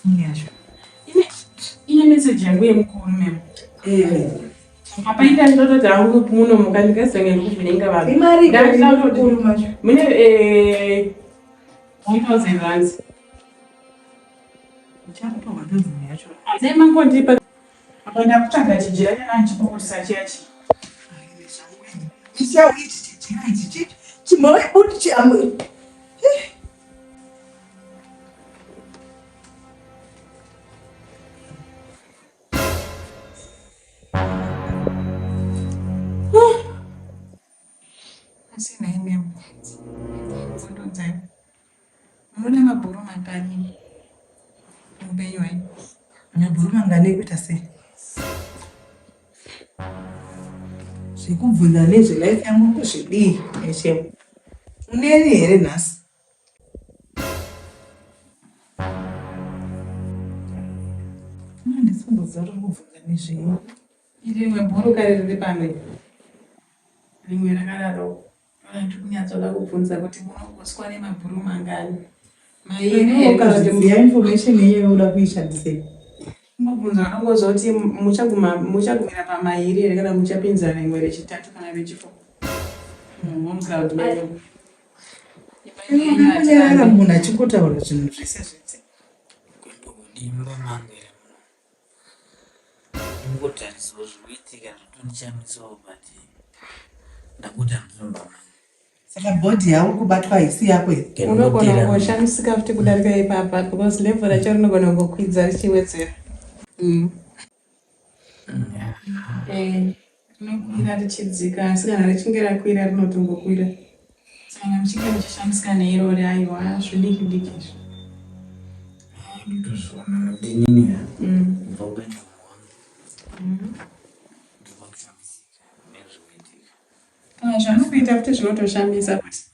Yacho. Ine message yangu yemukuru memo. Eh. Apa ita ndototi hangu muno muka ndikazenge ndikuvhiringa vanhu. Imari Ndakutoti mukuru macho. mune 1000 rands. Uchakupa 1000 yacho. Sei mangondipa apa ndakutsvaga chijira chanandichipukutisa chiya chi. Chichau ichi chijira ichi chichi. Chimore buti chiamwe. Asi nhai memo. Bvundudzai. Munoda mabhuru mangani muupenyu hwenyu? Mabhuru mangani ekuita sei? Zvekubvunza nezvelife yangu kuzvidii Eshemu? Uneni here nhasi? Handisi kumboziva kuti uri kubvunza nezvei. Rimwe bhuru kare riri pano iri. Rimwe rakadaro. Ndiri kunyatsoda kubvunza kuti munongoswa nemabhuru mangani? Mairi here kana kuti Ukaziva information iyoyo uda kuishandisei? Mubvunzo anongozwa kuti muchaguma muchagumira pamairi here kana muchapinza rimwe rechitatu kana rechifo. Home crowd menyu. Kunyarara munhu achingotaura zvinhu zvese zvese. Kundimba mangu here muno. Ndingotarisawo zviri kuitika zvotondishamisawo but ndakuti handizomba mangu. Saka bhodhi yauri kubatwa haisi yako here? Unogona kungoshamisika futi kudarika ipapa because level racho rinogona kungokwidza richiwedzera. Eh, rinokwira richidzika asi kana richinge rakwira rinotongokwira. Saka kana muchinge muchishamisika neirori aiwa zvidiki diki izvi. Ndotozviona nokuti inini kubva upenyu hwangu ndobva kushamisika nezviri kuitika. Kana zvamukuita futi zvinotoshamisa futi.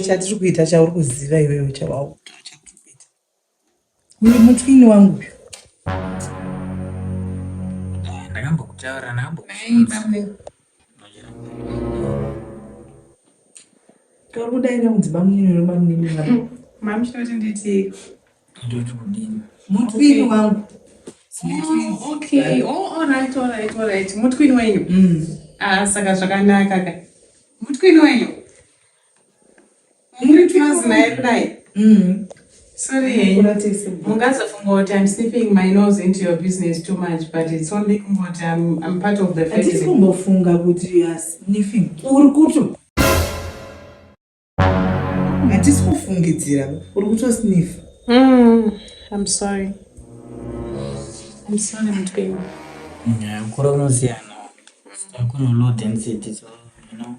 Chatiri kuita chauri kuziva iwewe chawakuita chatiri kuita. Uyu mutwini wangu uyu. Ndakambokutaura Nhai ndakambokubvunza. bamwe. Kauri kudaira kunzi bamunini nebamunini vangu. Mamuchida kuti nditi Ndoti kudini? Mutwini Okay. wangu. Oh, okay. Oh, all right, all right, all right. Mutwini wenyu. Ah, saka zvakanaka ka. Mutwini wenyu. Muri close naye kudai. Sorry henyu. Kura tese. Mungazofunga kuti I'm sniffing my nose into your business too much, but it's only kungoti I'm part of the Hatisi family. kumbofunga kuti you are sniffing. Uri kuto. Hatisi kufungidzira. Uri kutosniff. I'm sorry. I'm sorry, mutwini. Yeah, kura kunosiyana. Kuri low density so you know.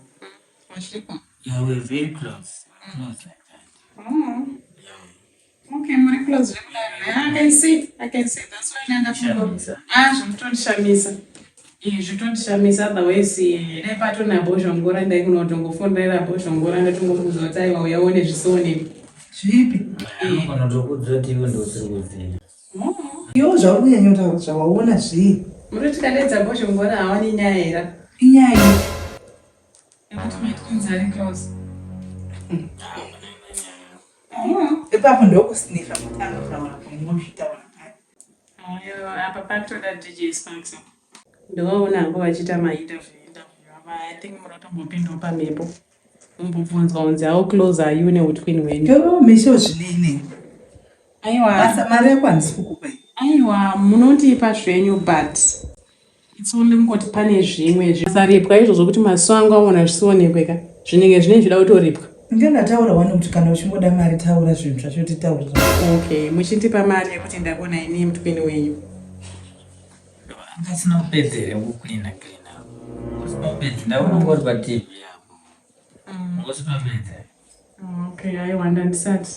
Wazvikwa. Yeah, we're very close. Close like that. Oh. Yeah. Okay, muri close zvekudaro. Yeah, I can see. I can see. That's why ndanga Shamisa. Ah, zvekutondishamisa. Eh, zvekutondishamisa otherwise dai patona bhozhongora ndaigona kutongofonera bhozhongora ndatongomuudza kuti aiwa uya uone zvisionekwa. Zvipi? Anogona kutokuudza kuti iwe ndousiri kuziva. Oh. Iwo zvauri kunyanyotaura zvawaona zvii? Muri tikadedza bhozhongora haoni nyaya here? Inyaya ipi? Yekuti my twins are close. Oh. Ipapo ndokusniffa kutanga kutaura kwamungozvitaura paya. Ayo, apa patoda DJ Sparks. Ndovaona hangu vachiita mainterview interview apa I think munotombopindawo pamhepo. Mumbobvunzwa kunzi how close are you neutwin wenyu? Iwewe Michelle zvinei nei? Aiwa. Basa mari yako handisi kukupa iyi. Aiwa munondipa zvenyu but it's only kungoti pane zvimwe zvisaripwa izvozvo kuti maziso angu aona zvisionekwe ka zvinenge zvinenge zvida kutoripwa. Inge ndataura wani kuti kana uchingoda mari taura zvinhu zvacho titaure. Okay, muchindipa mari yekuti ndakuona ini mutwini wenyu. Anga asina kupedza here kucleana cleana. Usina kupedza ndaona ungori pa TV apo. Usina kupedza. Okay, aiwa ndandisati.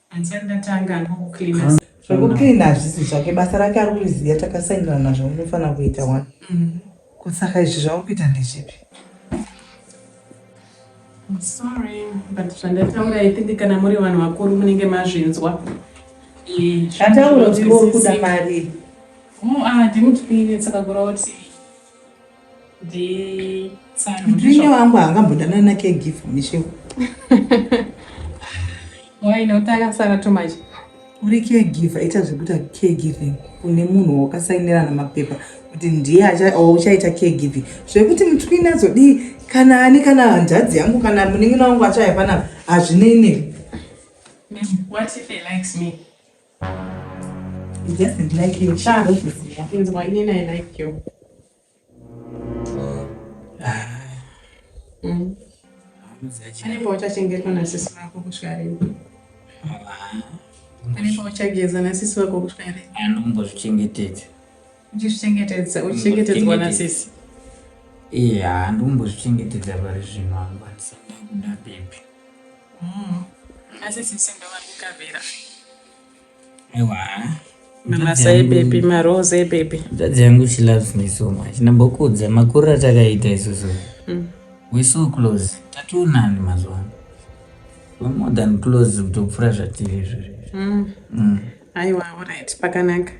Handisati ndatanga hangu kucleana. Zvekucleana hazvisi zvake basa rake ari kuriziva takasainirana nazvo unofanira kuita wani. Saka izvi zvauri kuita ndezvipi? I'm sorry, but zvandataura I think kana muri vanhu vakuru munenge mazvinzwa. Eh, Zvataura kuti iwe uri kuda mari. Oh, ah, ndimutwini saka kureva kuti nditsano. Mutwini wangu haangambodanana nacaregiver Michelle. Why not akasara too much? Uri caregiver, ita zvekuita caregiving kune munhu wakasainirana mapepa kuti ndiye uchaita caregiving. Zvekuti mutwini azodii kana ani kana hanzvadzi yangu kana munin'ina wangu achauya panapa hazvinei newe. Ma'am, what if he likes me? He doesn't like you. Sha, inzwa inini I like you. Pane pauchachengetwa nasisi vako kusvika rini? Pane pauchageza nasisi vako kusvika rini? Andikumbozvichengetedza. Uchizvichengetedza, uchichengetedzwa nasisi. Iya, andikumbozvichengetedza pari zvino hangu handisati ndakuda baby. Asi sisi ndo vari kukavhera. Aiwa. Mabasa ebaby, marose ebaby. Hanzvadzi yangu she loves me so much. Ndambokuudza makuriro atakaita isusu. We so close. Tatoonani mazuva ano. We're more than close kutopfuura zvatiri izvozvi. Aiwa, alright, pakanaka.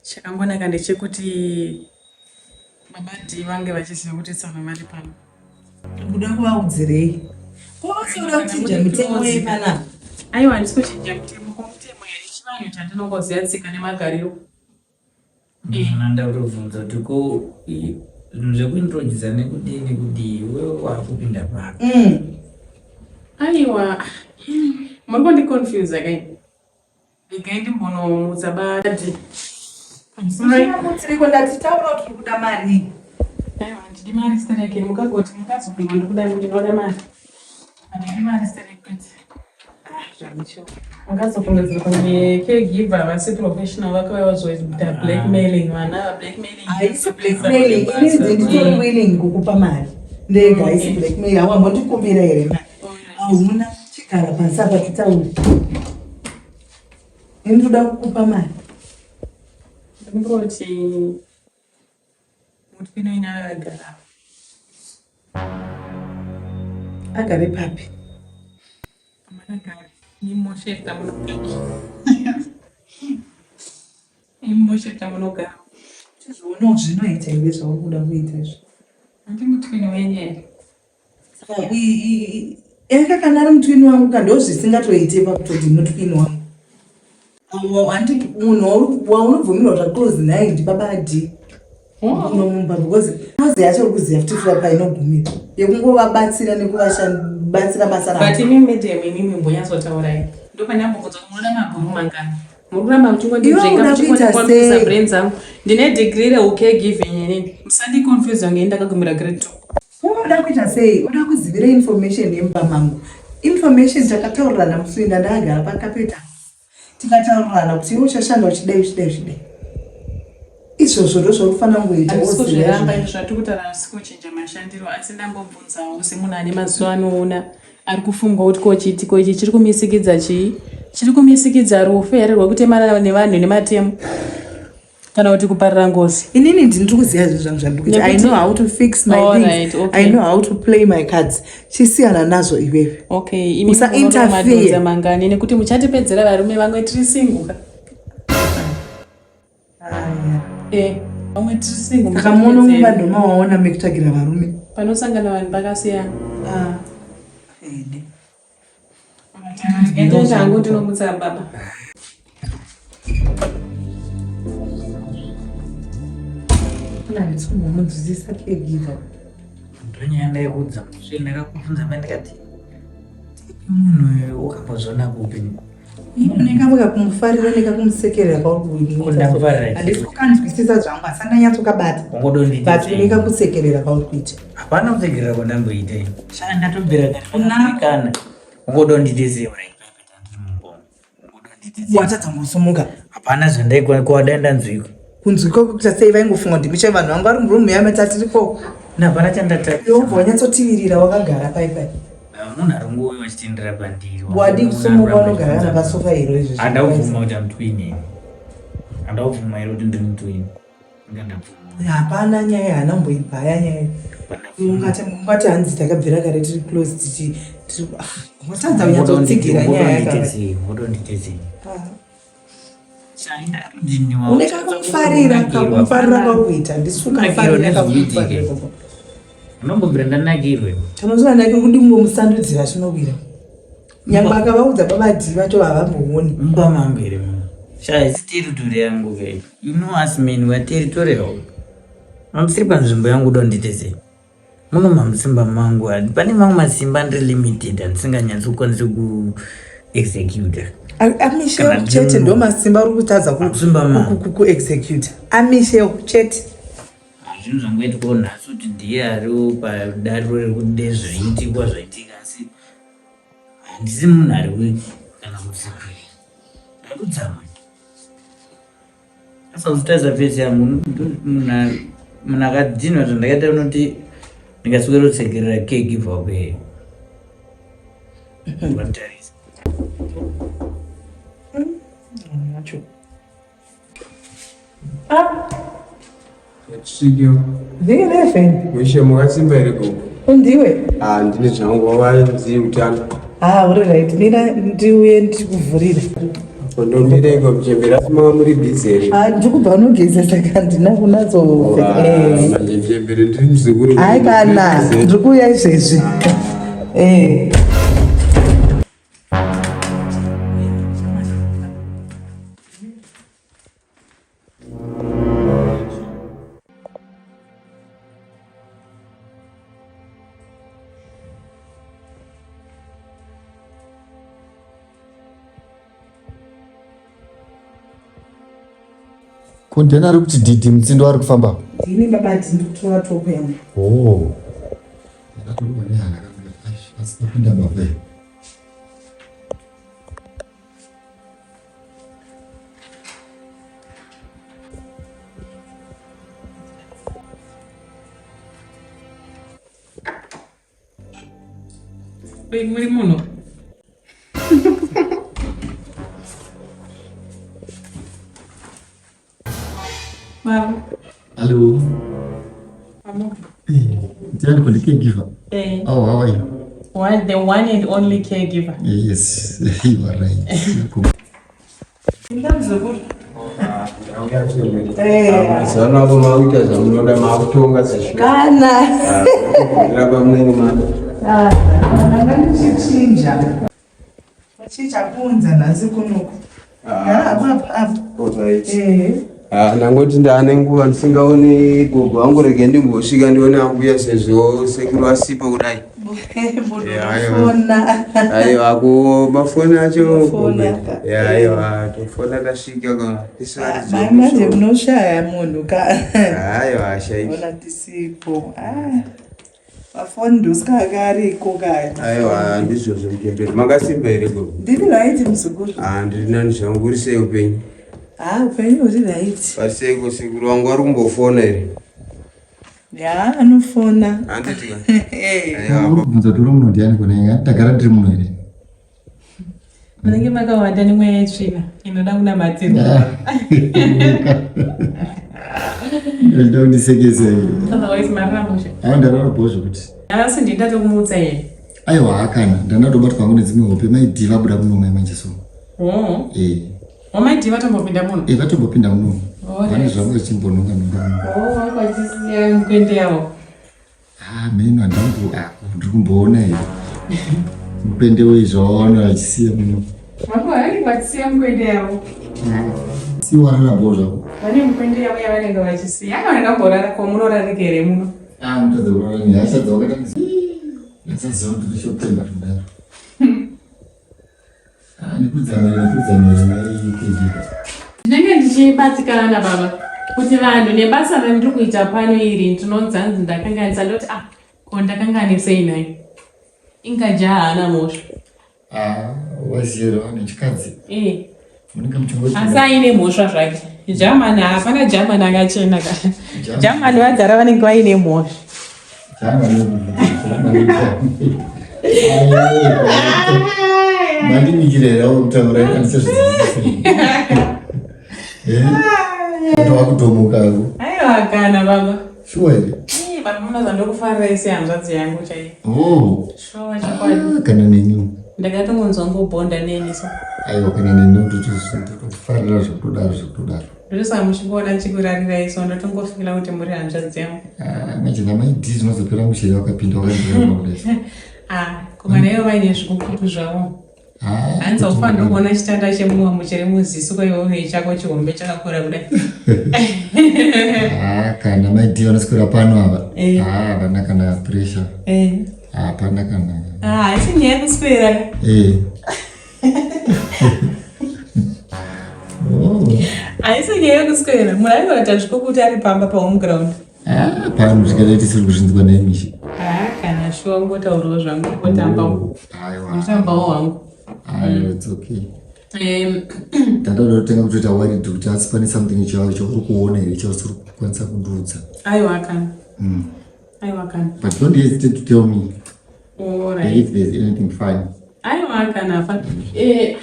Chakangonaka ndechekuti baba D vange vachiziva kuti tsano vari pano. Kuda kuvaudzirei? Ko vose kuda kuchinja mitemo yepanapa? Aiwa, handisi kuchinja mutemo, ko mutemo here chivanhu chandinongoziva tsika nemagariro. Ndinoona ndakutobvunza kuti ko zvinhu zvekuintrodusa nekudii nekudii iwewe wakupinda papi? Aiwa, muri kundiconfuse kai. Regai ndimbonomutsa badi. I'm sorry. Mutsiriko ndati taura kuti uri kuda mari. Aiwa, handidi mari stereki. Mukagoti mukazopinda ndikuda ndinoda mari. Handidi mari stereki kwete. Mukazopinda kunge caregiver havasi professional vakauya vazoita blackmailing vana blackmailing. Haisi blackmailing. Ini nditori willing kukupa mari. Ndega haisi blackmail. Hawambondikumbira here mari? Hauna chigara pasi apa titaure. Ini ndoda kukupa mari. Ndingoti mutwino ina agara. Agare papi? Amakagara. Nimosheta munogara. Imosheta munogara. Chizvionawo zvinoita here zvauri kuda kuita izvi? Handi mutwini wenyu here? Saka eka kana ari mutwini wangu ka ndozvisingatoite pakutoti mutwini wangu. Handi munhu waunobvumirwa zvaclose naye ndibaba D. Unomumba because close yacho uri kuziva futi fura painogumira yekungovabatsira nekuvabatsira basa But ravo. imi madam imimi mbonyatsotaurai. Ndopandambobvunza kuti munoda mabhuru mangani. Muri kuramba Iwe muchingondinzvenga uda kuita muchingondiconfuse sei? brain dzangu. Ndine degree recaregiving inini. Musandiconfuse wange ndakagumira grade 2. Unoda kuita sei? Uda kuzivira information yemumba mangu. Information takataurirana musi uyu ndandakagara pakapeta. Tikataurirana kuti iwe uchashanda uchidai uchidai uchidai. Izvozvo ndozvaunofanira kungoita Handisi woziva kuzviramba izvozvo. izvo zvatiri kutaura handisi kuchinja mashandiro asi ndambobvunzawo semunhu ane mazuva anoona ari kufunga kuti ko chiitiko ichi chiri kumisikidza chii chiri kumisikidza rufu here rwekutemana nevanhu nematemo kana kuti kuparira ngozi. Inini ndiri kuziva zvinhu zvangu zvandiri kuita. I Nekuti- know how to fix my All things. right, okay. I know how to play my cards. Chisiyana nazvo iwewe. Okay, imi Usa munoda interfere. madhodha mangani nekuti muchatipedzera varume vamwe tiri single ka. Aya. Vamwe tiri single Saka muno mumba muchatipedzera. ndomawaona mekutsvagira varume. Panosangana vanhu pakasiyana. Ah. Ede. Ende hangu ndinomutsa baba. Handisi kumbomunzwisisa caregiver. Ndonyaya ndaikuudza muswe ndakakubvunza mai ndikati munhu uyu wakambozviona kupi? Nekamuka kumufarira nekakumusekerera kwauri kuita. Ndamufarira. Handisi kukanzwisisa zvangu asi ndanyatsokabata. Ungodonditi But nekakusekerera kwauri kuita. hapana kusekerera kwandamboita ini. Saka ndatobvira kare Unako. kana ungodonditi Watadza kungosimuka. Hapana zvandaikuwa ndanzwikwa. Kunzwikwa kwekuita sei vaingofunga kuti michai vanhu vangu vari murumu yamatatiripo. Hapana chandatadza. Iwe wobva wanyatsotivirira wakagara pai pai. Munhu ari ngouyu achitendera pandiri. Wadi kusimuka unogara kana pasofa iro izvi. Handakubvuma kuti I'm twin ini. Handakubvuma iro kuti ndiri mutwin. Inga ndabvuma. Hapana nyaya haana kumboibhaya nyaya. Ungati hanzi takabvira kare tiri close tichi tiri watadza kunyatsotsigira nyaya yakadai. Wodonditezei. Ah. Une kakumufarira kakumufarira kwakuita handisi kukafarira kakumufarira kwako. Unombobvira ndanakirwe. Kana usinganakiri kudi kungomusandudzira chinowira. Nyangwe akavaudza baba D vacho havambooni. Mumba mangu here muno? Sha, isi territory yangu ke. You know us men, we are territorial. Mamusiri panzvimbo yangu uda sei? Muno mamusimba mangu, pane mamwe masimba ndiri limited andisinganyatsi kukwanisa kuexecuta. Amishe chete ndo masimba uri kutadza kuexecuta. Amishe chete. Zvinhu zvangoitikawo nhasi kuti ndiye ari padariro rekude zviitikwa zvaitika asi handisi munhu ari wiki kana kuti ndakudzama. Asi uchitarisa face yangu munhu akadhinwa zvandakaita unoti ndingaswera kutsekerera keki ibva kwe vatarisa. Yatisvikewo. Vhiki 11. Mushe makasimba here gogo? Undiwe? Ah, ndine zvangu wavanzi utano. Ah, uri right. Mira ndiuye ndikuvhurire. Ndomireko muchembere asi manga muri busy here? Ah, ndikubva unogeza saka handina kunatso. Eh. Manje muchembere ndiri muzukuru. Hayi kana, ndiri kuuya izvezvi. Eh. Ko ndiani ari kuti dhidhi mutsindo ari kufamba? Ndini baba ndiri kutora top yangu. Oh. Ndakatorwa nehana kangu. Asi papinda baba. Muri muno? Baba. Hello. Mama. Ndiani kundi caregiver? Eh. Oh, how are you? One, the one and only caregiver. Yes, you are right. Ndamzukuru. Mazano avo makuita zvamunoda makutonga sezvo. Kana. Ramba munenge mada. Ndanga ndichichinja. Chinja kuunza nhasi kunoku. Apa apa. Alright. Eh. Ah, ndangoti ndaane nguva ndisingaoni gogo wangu rege ndimbosvika ndione ambuya sezvo sekuru asipo kudai. Fona. Aiwa ko mafoni acho Mafoni aka. Ya, aiwa tofona tasvika ka Mai manje munoshaya munhu ka. Aiwa ashaiki. Ona tisipo. Ah. Mafoni ndosaka akariko kaya. Aiwa ndizvozvo muchembere. Makasimba here gogo? Ndiri right muzukuru. Ah, ndiri nani zvangu uri sei upenyu? Ah, upenyu huri right. Pari seiko sekuru wangu ari kumbofona here? Ya, anofona. Handiti ka? Eh. Aiwa Uri kubvunza kuti uri muno ndiani kune ndagara ndiri muno here? Munenge makawanda nemweya yetsvina inoda kunamatirwa. Ndinoda kundisekesa here. Otherwise marara mushe. Awa ndarara bho zvekuti. Asi ndindatokumutsa here? Aiwa hakana, ndandatobatwa hangu nedzimwe hope mai D vabuda muno mai manje so. Oh. Eh. Wamai D vatombopinda muno? Eh vatombopinda muno. Oh, Vane zvavo vachimbononga nonga muno. Oh, vakwachisiya mukwende yavo. Ah, meno handambo ah, ndiri kumboona here. Mukwende wei zvawaona vachisiya muno. Vako vanenge vachisiya mukwende yavo. Siwarara bho zvako. Vane mukwende yavo yavanenge vachisiya. Aiwa ndakamborara ko munorarika here muno? Ah, mutadza kurara nehasha dzawakaita. Ndasaziva kuti ndishopemba kudaro. Ah, nekudzamira nekudzamira mai Kedika. Ndinenge ndichibatikana nababa kuti vanhu nebasa randiri kuita pano iri ndinonzanzi ndakanganisa ndoti ah ko ndakanganisei nhai inga jaha haana mhosva. Ah, waziyerwa nechikadzi. Eh. Munenge muchingoti. Asi aine mhosva zvake. German hapana German akachena ka. German vagara vanenge vaine mhosva. Mandimikira here kutaura andisazvizivi. Eh? Wakutomuka ako. Aiwa kana baba. Sure here? Ii, baba munoza ndokufarirai sehanzvadzi yangu chaiyo. Oh. Sure chokwadi. Ah, kana neni. Ndakatongonzwa ngobhonda neni so. Aiwa kana neni ndotofarira zvekutodaro zvekutodaro. Ndosaka muchingoona ndichikurarirai so ndotongofila kuti muri hanzvadzi yangu. Ah, manje namai D zvinozopera mushe wakapinda wakandira kudai. Ah, ko kana ivo vaine zvikukutu zvavo. Ah, Hanzi haufaniri kuona chitanda chemumwe muchiri muziso kwaiwe chako chihombe chakakura kudai. Ah, kana maidii vanoswera pano ava. Eh. Ah, havana kana pressure. Eh. Hapana kana. Ah, haisi nyaya yekuswera. Eh. Oh. Haisi nyaya yekuswera. Munhu anoita zvikukuti ari pamba pahome ground. Ah, pano zvikadai tisiri kuzvinzwa nemishi. Ah, kana shuwa ngotaurawo zvangu ngotambawo. Aiwa. Ngotambawo hangu. Aiwa, it's okay. Em, Ndatoda kutenga kutoita worried kuti asi pane something chauri kuona here chausiri kukwanisa kundiudza. Aiwa kana. Aiwa kana. But don't hesitate to tell me All right. if there's anything fine. Aiwa kana fa. Eh.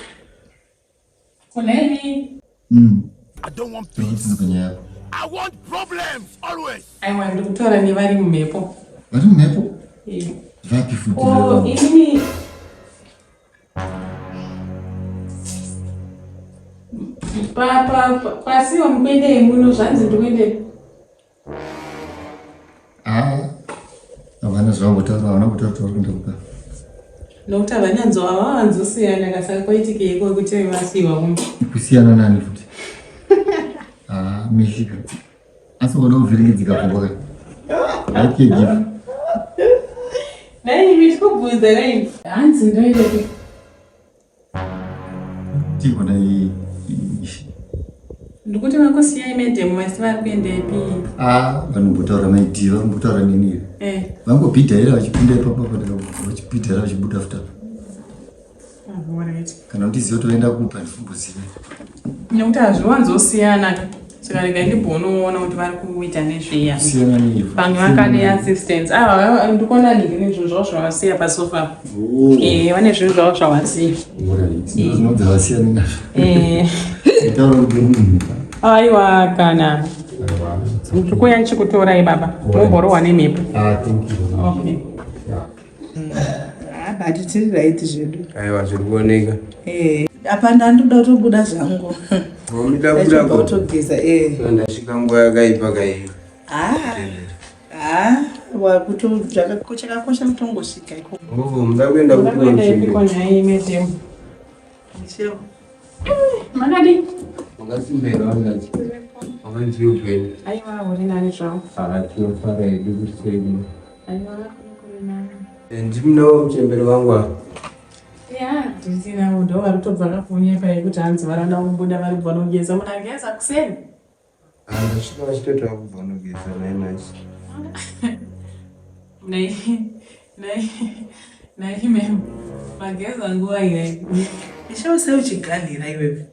Kuneni. I don't want peace. Ndikuti kunyaya yako. I want problems always. Aiwa ndiri kutaura nevari mumhepo. Vari mumhepo? Eh. Vapi futi? Oh, inini pa pa pasiwa mukuendei muno zvanzi ndikuendei. Ah, havana zvavangotaura, havana kutaura kuti vari kuenda kupa. Nokuti havanyanzo havawanzosiyana kasaka kwaitikei kuti vasiwa kumba. Kusiyana nani futi? Ah, mishika. Asi wada kuvhiringidzika pfungwa ka. Like a gift. Nai miti kubvunza nai. Hanzi ndoendepi? Tigona iyi. Ndikuti vakusiyai madam vasi vari kuendepi? Ah, vanombotaura maidii, vanombotaura neni here? Eh. Vangobhidhaira vachipinda ipapo apa vachibhidhaira vachibuda futi apa. Ah, alright. Kana ndiziva kuti vaenda kupa ndifumboziva. Nekuti hazviwanzosiyana saka rega ndimbonoona kuti vari kuita nezvei. Kusiyana nei? Pamwe vakane assistance. Ah, ndikuona nhingi nezvinhu zvavo zvavasiya pasofa. Oh. Eh, vane zvinhu zvavo zvavasiya. Alright. Ndizvo zvinobva vasiyana nazvo. Eh. Taura kuti munhu. Aiwa kana. Ndikuya ndichikutorai baba. Mumborohwa nemhepo. Ah, thank you. Okay. Yeah. Ah, but tiri right zvedu. Aiwa, zviri kuoneka. Eh, apa ndandoda kutobuda zvangu. Wamida kubuda Ndachobva ko? kutogeza eh. Ndasvika nguva yakaipa kai. Ah, ah, wakuto chakakosha kutongosvika ikoko. Oh, muda kuenda Muda kupi kuenda ipiko muchembere? nhai madam? Michelle. Makadi? Makasimbera vangazi. Wakanzi upenyu. Aiwa, uri nani zvavo. Ah, tinofara hedu kuti sei. Aiwa, kuri nani. Ndimunawo muchembere wangu apa. Ya, ndisina ndo vari kutobva kafonyepa yekuti hanzi varada kubuda vari kubva nogeza. Munhu ageza kuseni. Ah, ndasvika vachitoti vakubva kunogeza nai nhasi. Nai, nai, nai ma'am. Mageza nguva iyoyi. Michelle sei uchiganhira iwewe?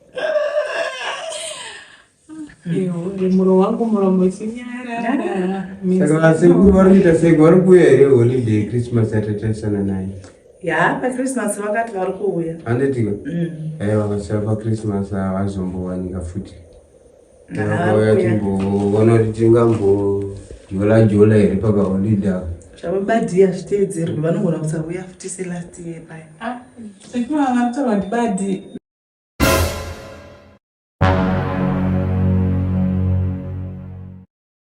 Iwe, muromo wangu muromo chinyarara. Saka vasekuru vari kuita sei? Vari kuuya here holiday Christmas yatatarisana nayo? Ya, paChristmas vakati vari kuuya. Handitika? Mm. Aiwa, vakasvika paChristmas havazombowanika futi. Ah, Vakauya kuuya. timboona kuti tingambojola jola here pakaholiday apa. Zvavabadhi hazviteedzerwi vanogona kusauya futi selast year paya. Ah, sekuru ava varitaura kuti badi.